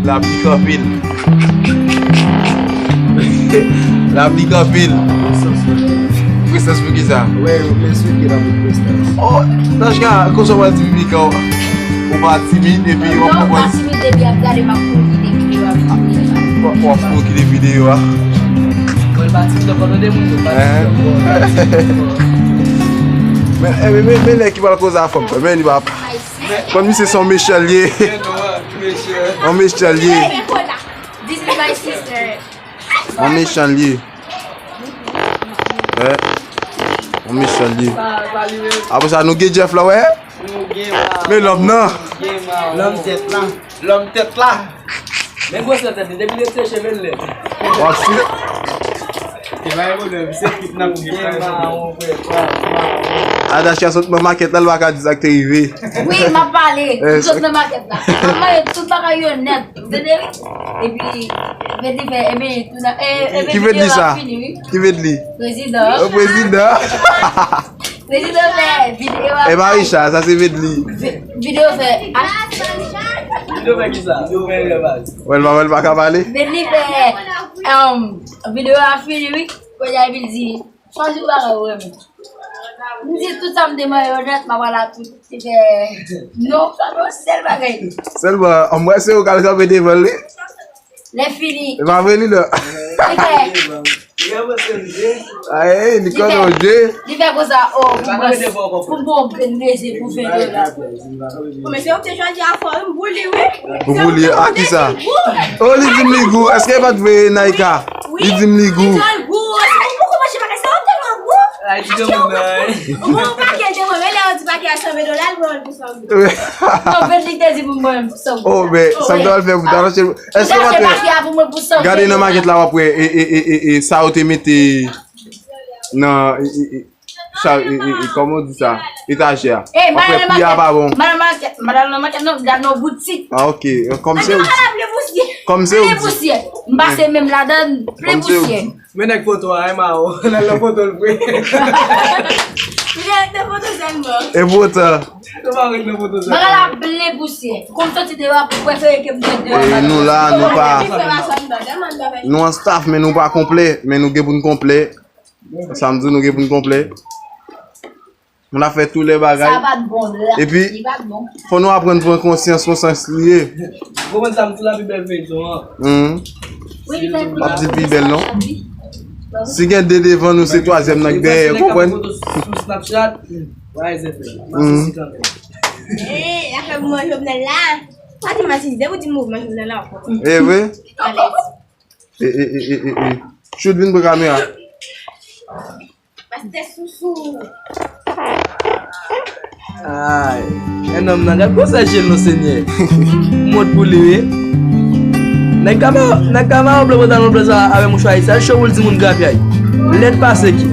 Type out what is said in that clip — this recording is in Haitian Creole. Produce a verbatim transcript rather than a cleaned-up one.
Lapli kanpe l. Lapli kanpe l. Prestans pou kisa? Wè, mèsi ki la pou prestans. Oh, Tachka, konsa w pa timid, ou pa timid epi w ap pwopòze. Non, m pa timid depi ap gade m ap pwofite videyo a. W ap pwofite videyo a. Mwen pa timid ankò, tande moun yo, pa timid ankò, pa timid ankò. Men, eh, men, men, men nèg ki pral koze a fanm, men li pa. Konn misye se yon mechan l ye. Yon mechan l ye. This is my sister. Yon mechan l ye. Wè. Yon mechan l ye. Apre sa, nou gen Jeff la, wè. Men lòm nan. Lòm tèt la. Lòm tèt la. Men gwosè tèt li, depi l retire cheve l lèd. W ap sou. Se pa yon pwoblèm, se kit n ap gen. Adasha sot nan makèt la, l pa ka di sa k te rive. Wi, m ap pale. M sot nan makèt la. M ap manje tout bagay yo nèt. Tande? Epi, Vedli fè, epi, tou nan, e, epi ki Vedli sa? Ki Vedli? Prezidan. O prezidan. Prezidan fè videyo a. E pa Richard, sa se Vedli. Vi-, videyo fè. Videyo fè kisa? Videyo fè lè baz. Wè, l pa, wè, l pa ka pale. Vedli fè, um, videyo a fini, wi. Kounye a, epi l di, chwazi yon bagay ou renmen. M di, tout sa m te manje yo nèt, m ap pale a tout. Li fè, non, sa non, sèl bagay. Sèlman, m wè se ou k al kanpe devan li. Lè fini. E pa vre li non. Li fè. Ay, li konnen w je. Li fè konsa, oh, pou m pran, pou m pran yon grenn reze pou ven dola. Bon, men se ou ki te chwazi afè, wi, m pou li, wi. Ou pou li, a kisa? Oh, li di m li gou. Èske e pa t vre, Naika? Li di m li gou. Li di l gou. Ou poko manje bagay sa yo tèlman gou. Ay, ti granmoun nan. Ou pran yon pakèt de mwen, men lè yo di pakèt a san ven dola, l pran l pou san goud. Non, Vedli te di pou mwen pou san goud. Oh, men, sa m ta pral fè pou ta rache. Èske w pa t wè? Gade nan makèt la, w ap wè, e, e, e, e, e, sa yo te mete nan, e, e, e, sa, e, e, e, kòman w di sa? Etajè a. W ap wè pri a pa bon. Madanm makèt, madanm nan makèt, non, gade nan boutik. Ah, ok. Kòm se ou di. Kòm se ou di. Plen pousyè. M pase menm ladan, plen pousyè. Men nèg foto a, e mawon. L al nan foto l vre. Li ret nan foto sèlman. E poutan. Yo pa ret nan foto sèlman. Bagay la plen pousyè. Kòm soti deyò a, prefere ke m te deyò. E nou la, nou pa. Nou an staff, men nou pa konplè. Men nou gen pou n konplè. Sa m di w, nou gen pou n konplè. Nou ap fè tout lè bagay. Sa pa t bon la. Epi, li pa t bon. Fò nou aprann pran konsyans, konsyans li ye. Ou konprann sa m di la pi bèl feyton an? Wi, li fè. M ap di l pi bèl non. Si gen de devan nou, se twazyèm nan k dèyè, ou konprann? Sou Snapchat, wè, se fè. Masisi kanmenm. Eh, afè mouvman Jovenel la. Pa di masisi, depi w di mouvman Jovenel la, w konprann. E vre? Alèz. E, e, e, e, e, e. Chout vin pran kamera. Pastè Sousou. Ay, en nonm nan, gad gwosè je l non, Senyè. Mòd pou li, wi. Nèg ka ma-, nèg ka mare blan pantalon blan sa avè mouchwa isi, al cho pou l di moun grapyay. Lèd pase ki.